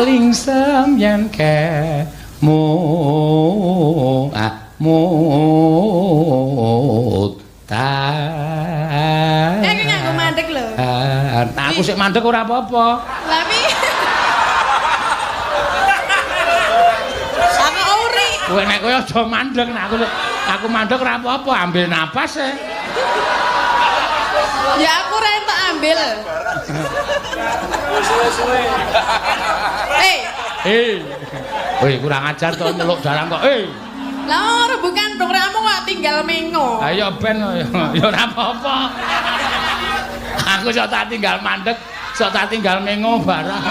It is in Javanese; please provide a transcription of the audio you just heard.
Lingsem yen ke mu ah mut ta. Eh, ki nganggo mandek lho. Ah, aku sik mandek ora apa-apa. Lah piye? Aku ori. Kowe nek kowe aja mandek, nek aku mandek ora apa-apa, ambil napas e. Ya aku ora entuk ambil. Suwe-suwe. Eh, Eh. Weh, kurang ajar to nyeluk dalang kok. Eh. Lah ora bukan dong ramu kok tinggal mengo. Ayo ben ya ora apa-apa. Aku sok tak tinggal mandek, sok tak tinggal mengo barang.